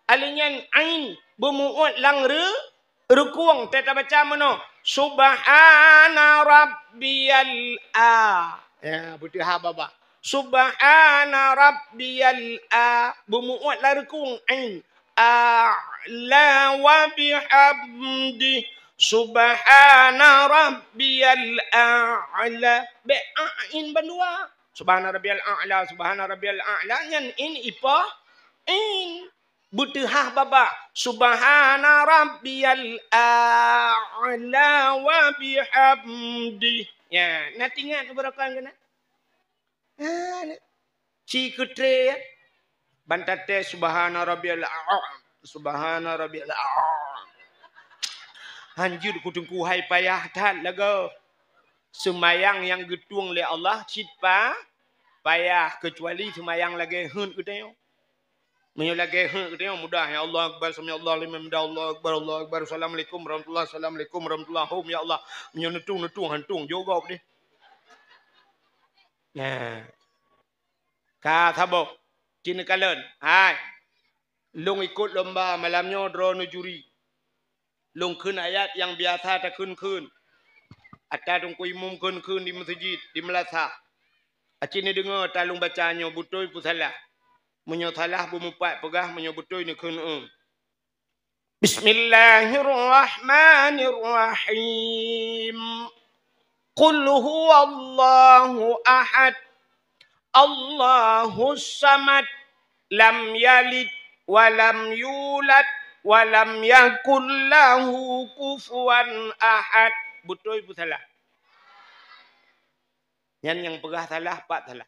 Aléh nyan ain, beumu'ôt lam reu-, reukong, teuh tabaca meunoe, "Subhana rabbiyal a." Ya, beuteuhah babah. "Subhana rabbiyal a." Beumu'ôt lam reukong, ain. "A'la wa bihamdi. Subhana rabbiyal a'la." Bèk a, in bandua. "Subhana rabbiyal a'la, subhana rabbiyal a'la." Nyan in ipoh in. Beuteuhah babah, "Subhana rabbiyal a'la wa bihamdi." Ya, na teuingat beureukan keunan? Ha, na. Ci keutré, ya. Ban taté, "Subhana rabbiyal a'la, subhana rabbiyal a'la." Hanjeuet ku teungku hai, payah that lagoe. Seumayang nyang geutueng lé Allah cit pa-, payah, keucuali seumayang lagèe heuet geutanyoe. Meunyoe lagèe heuet geutanyoe mudah, "Ya Allah Akbar, sami Allahu liman hamidah, Allahu Akbar, Allahu Akbar, assalamualaikum warahmatullah, assalamualaikum warahmatullah." Hom, ya Allah. Meunyoe neutueng, neutueng, han tueng, jogop deh. Nah. Ka saboh. Ci neukalon. Hai. Lôn ikot lomba malam nyoe, droeneuh juri. Lôn kheun ayat nyang biasa takheun-kheun. Ata teungku imum kheun-kheun di meuseujid, di meulasah. Aci neudeungoe ata lôn baca nyoe beutôi peue salah. Meunyoe salah beumeupat peugah, meunyoe beutôi neukheun, eh. Bismillahirrahmanirrahim. Qul huwallahu ahad. Allahus samad. Lam yalid wa lam yulad wa lam yakul lahu kufuwan ahad. Beutôi peue salah? Nyan nyang peugah salah, pat salah.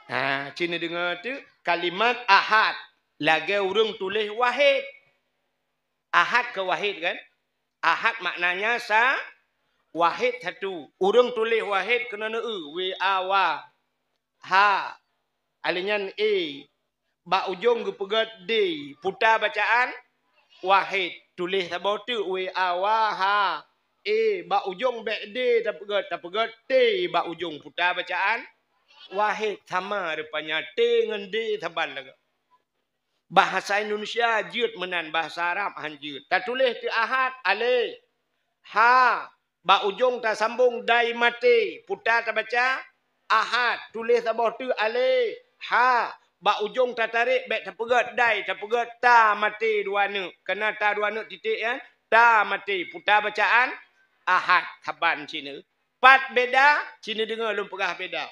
Ha, ci neudeungoe teuk kalimat ahad. Lagèe ureueng tuléh wahid. Ahad keu wahid kan? Ahad maknanya sa-, wahid satu. Ureueng tuléh wahid keunoe neu-, e, W A wa. Ha. Alèh nyan e. Bak ujong geupeugèt D, puta bacaan wahid. Tuléh saboh teuk W A wa ha. E, bak ujong bèk D tapeugèt, tapeugèt T bak ujong, puta bacaan wahid. Sama rupanya T ngon D saban lagèe. Bahasa Indonesia jeuet meunan, bahasa Arab han jeuet. Tatuléh teuk ahad, alèh. Ha. Bak ujong tasambong dai maté, puta tabaca ahad, tuléh saboh teuk alèh, ha. Bak ujong tatarek bèk tapeugèt dai, tapeugèt ta maté dua neuk. Keunan ta dua neuk titék, ya. Ta maté, puta bacaan ahad, saban ci neu. Pat beda, ci neudeungoe lôn peugah beda.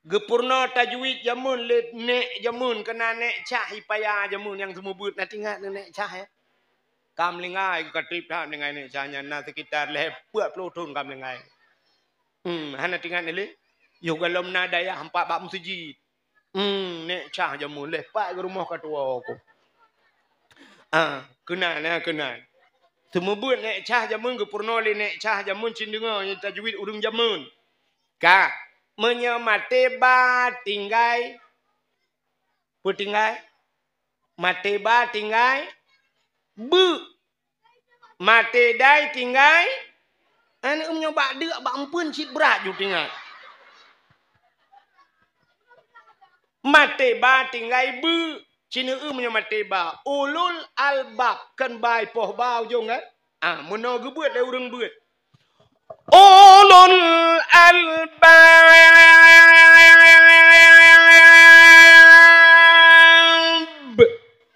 Geupeurunoe tajwid jameun lé nèk jameun, keunan nèk Cah i paya jameun nyang seumeubeuet, na teuingat nèk Cah, ya? Ka meuninggai, ka trép that meuninggai nèk Cah nyan, na sekitar lhèe peuet ploh thon ka meuninggai. Hmm, hana teuingat lé? Yoh gohlom na dayah empat bak meuseujid. Hmm, nèk Cah jameun lhèe pat geurumoh ka tuwo ko. Ah, keunan, ah, keunan. Seumeubeuet nèk Cah jameun, geupeurunoe lé nèk Cah jameun, ci neudeungoe tajwid ureueng jameun. Ka, meunyoe maté ba tinggai, peue tinggai? Maté ba tinggai beuk. Maté dai tinggai, aneuk meunyoe bak deuk, bak eumpeuen cit brat ju tinggai. Maté ba tinggai beuk, ci neu-eu meunyoe maté ba. Ulul albab, kan ba i poh ba ujong, kan? Ah, meunoe geubeuet lé ureueng beuet. Ulul albab.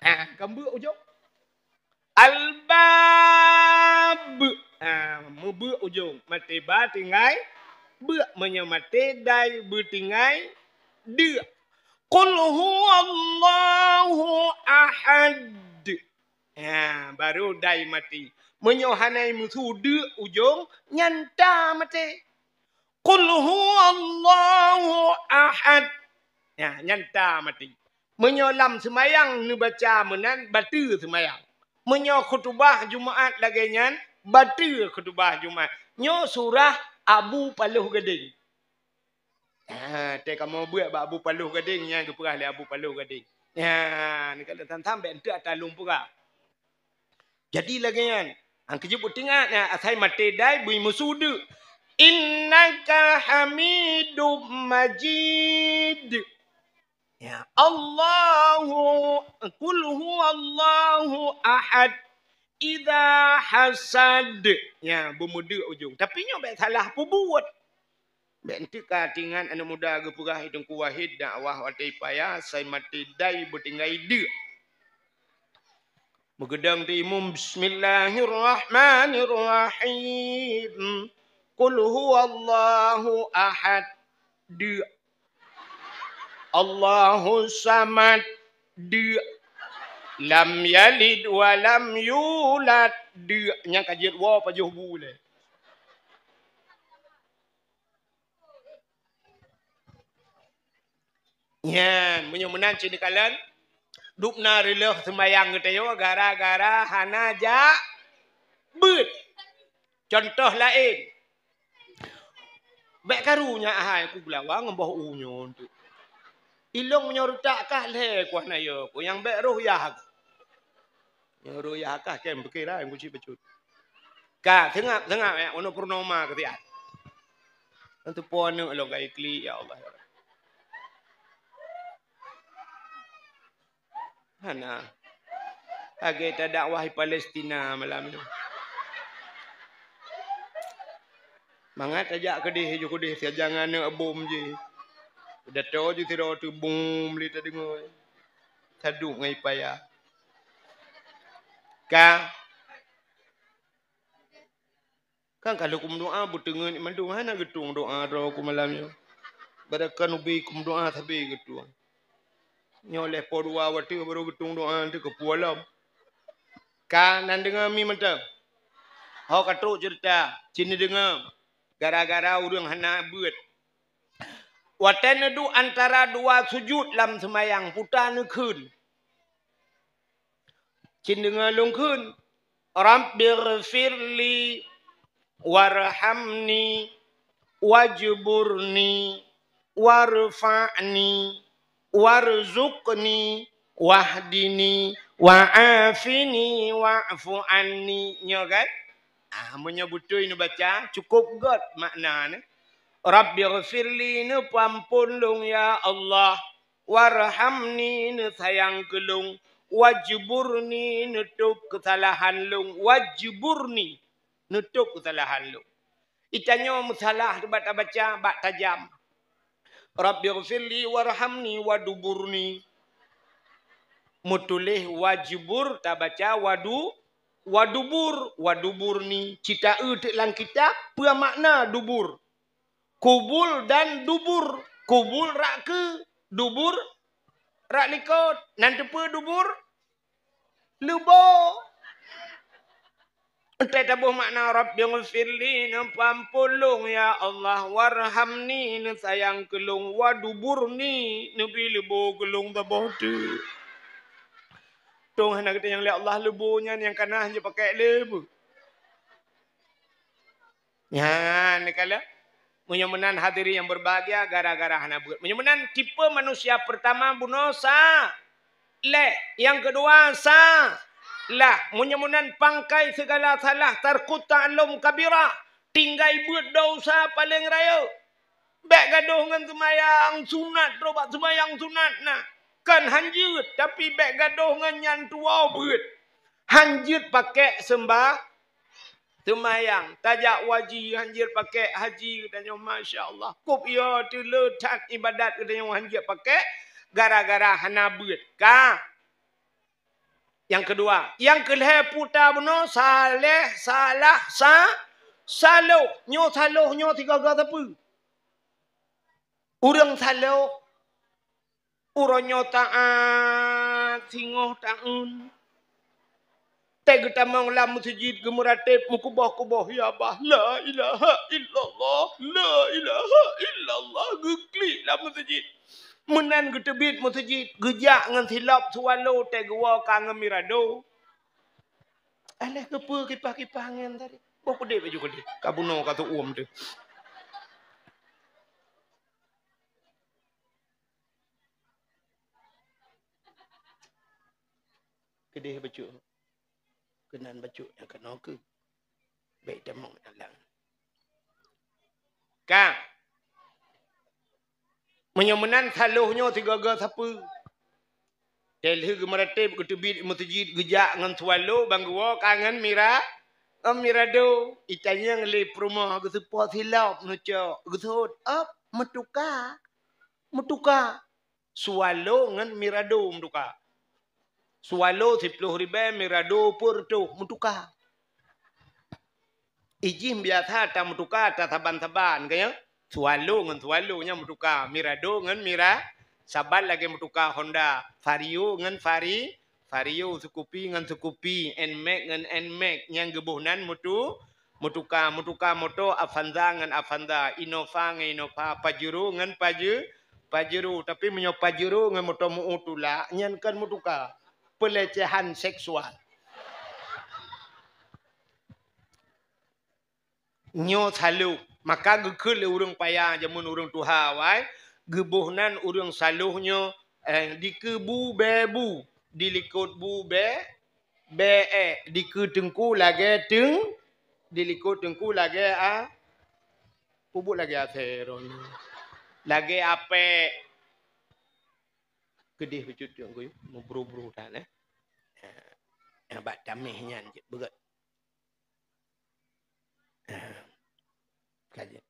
Ah, kan beuk ujong. Albab. Ah, meubeuk ujong. Maté ba tinggai beuk, meunyoe maté dai beutinggai deuk. Qul huwallahu ahad. Ha, baru dai maté. Meunyoe hana meusu deuk ujong, nyan ta maté. Qul huwallahu ahad. Ha, nyan ta maté. Meunyoe lam seumayang neubaca meunan, bateue seumayang. Meunyoe khutubah Jumaat lagèe nyan, bateue khutubah Jumaat. Nyoe surah Abu Paloh Gadeng. Ha, teuh kamoe beuet bak Abu Paloh Gadeng nyang geupeugah lé Abu Paloh Gadeng. Ha, neukalon tham-tham bèk enteuk ata lôn peugah. Jadi lagèe nyan, han keujeuet beutingat nyan, asai maté dai bui meusu deuk. Innaka Hamidum Majid. Ya, Allahu, qul huwallahu ahad. Idza hasad. Ya, beumeudeuk ujong. Tapi nyoe bèk salah peubuet. Bèk enteuk ka teuingat aneuk muda geupeugah, i Teungku Wahid dakwah watèe paya, sai maté dai beutinggai deuk. Meugeudong di imum, bismillahirrahmanirrahim. Qul huwallahu ahad. Deuk. Allahu samad. Deuk. Lam yalid wa lam yulad. Deuk. Nyang ka jeuet woe pajoh bu lé. Nyan, meunyoe meunan cit neukalon, dubna reuloh seumayang geutanyoe gara-gara hana jak beuet. Cuntoh laén, bèk karu nyan ahai, ku geulawa ngon boh u nyoe tu. Ilong meunyoe reutak kah lhèe ku hana yo, ku nyang bèk roh yah. Nyoe roh yah kah kém pikiran ku cit bacut. Ka, seungap, seungap, ya, uneuk purnoma keu siat. Nyan teupeue aneuk lôn ka iklik, ya Allah, ya Rabb. Hana. Lagèe tadakwah di Palestina malam nyoe. Mangat tajak keudeh, ju keudeh sajan ngon aneuk bom jih. Dato ju sidroe teubum lé tadeungoe. Taduek ngon paya. Ka. Kan ka lheueh kumeudoa beuteungeut mandum hana geutueng doa droe ku malam nyoe. Barangkapeue ubé kumeudoa sabe geutueng. Nyoe lheueh po dua watèe baru geutueng doa teuh keu puolam. Ka nan deungoe mi mantong. Ho ka trok ceurita, ci neudeungoe gara-gara ureueng hana beuet. Watèe neuduek antara dua sujud lam seumayang, puta neukheun. Cit deungoe lôn kheun, "Rabbighfirli warhamni wajburni warfa'ni warzuqni wahdini wa'afini wa'fu anni." Nyoe kan? Ah, meunyoe beutôi neubaca, cukôp göt makna nyan. "Rabbighfirli," neupeuampôn lôn, ya Allah. "Warhamni," neusayang keu lôn. "Wajburni," neutôb keusalahan lôn. "Wajburni," neutôb keusalahan lôn. Geutanyoe meusalah bak tabaca, bak tajam. "Rabbighfirli warhamni waduburni." Meutuléh wajbur, tabaca wadu-, wadubur, waduburni. Cit taeu teuk lam kitab, peue makna dubur. Kubul dan dubur. Kubul rak keue, dubur rak likot. Nan teupeue dubur? Leubo. Enteuk taboh makna, "Rabbighfirli," neupeuampôn lôn, ya Allah, "warhamni," neusayang keu lôn, "waduburni," neubi leubo keu lôn saboh teuk. Tong hana geutanyong lé Allah leubo nyan nyang kana hana jipakèk lé beuh. Nyan, neukalon. Meunyoe meunan hadirin yang berbahagia, gara-gara hana beuet. Meunyoe meunan tipe manusia pertama bunoe sa-, leh. Yang kedua sa-, lah. Meunyoe meunan pangkai segala salah, tarkut ta'allum kabira. Tinggai beuet dosa paleng rayeuk. Bèk gadoh ngon seumayang sunat, droe bak seumayang sunat na. Kan hanjeuet, tapi bèk gadoh ngon nyan tuwoe beuet. Hanjeuet pakèk seumba-, seumayang, tajak u haji, hanjeuet pakèk haji geutanyoe, masya Allah. Kôb yo teuleu that ibadat geutanyoe hanjeuet pakèk gara-gara hana beuet. Ka. Nyang keudua, nyang keulhèe puta bunoe, saleh, salah, sa-, saloh. Nyoe saloh nyoe sigaga sapeue? Ureueng saloh. Uroe nyoe taát singoh taeun. Teuh geutamong lam meuseujid geumeurateb meukuboh-kuboh, "Ya bah, la ilaha illallah, la ilaha illallah," geuklik lam meuseujid. Meunan geuteubiet meuseujid, geujak ngon silop swallow teuh geuwoe ka ngon mirado. Alah keupeue kipah-kipah angén tadi? Boh keudeh baju keudeh, ka bunoe ka teuuem teuh. Keudeh bacut. Keunan bacut nyang keunoe keuh. Bèk tamong dalam. Ka. Meunyoe meunan saloh nyoe sigaga sapeue? Teuh lheueh geumeurateb geuteubiet meuseujid geujak ngon swallow ban geuwoe ka ngon mira-, ngon mirado. Itanyong lé peurumoh geuseupôt silop neucok. Geuseuôt, ôp, meutuka. Meutuka. Swallow ngon mirado meutuka. Swallow siplôh ribèe, mirado peuet reutôh meutuka. Ijih biasa tameutuka, tasaban-saban, ka nyan? Swallow ngon swallow nyan meutuka, mirado ngon mira-, saban lagèe meutuka Honda, Vario ngon Vari-, Vario, Scoopy ngon Scoopy, Nmax ngon Nmax, nyang geuboh nan meutu-, meutuka, meutuka moto Avanza ngon Avanza, Innova ngon Innova, Pajero ngon Paje-, Pajero. Tapi meunyoe Pajero ngon moto meu tulak, nyan kon meutuka, pelecehan seksual. Nyoe saloh, maka geukheun lé ureueng paya jameun ureueng tuha awai, geuboh nan ureueng saloh nyoe, eh, dikeue bu bèe bu, dilikot bu bèe, bèe, eh, dikeue teungku lagèe teung-, dilikot teungku lagèe a-, peubuet lagèe asèe droeneuh. Lagèe apèk. Keudeh bacut teungku, meubru-bru that, eh. Eh, bak tamèh nyan cit beugèt. Ka jeuet.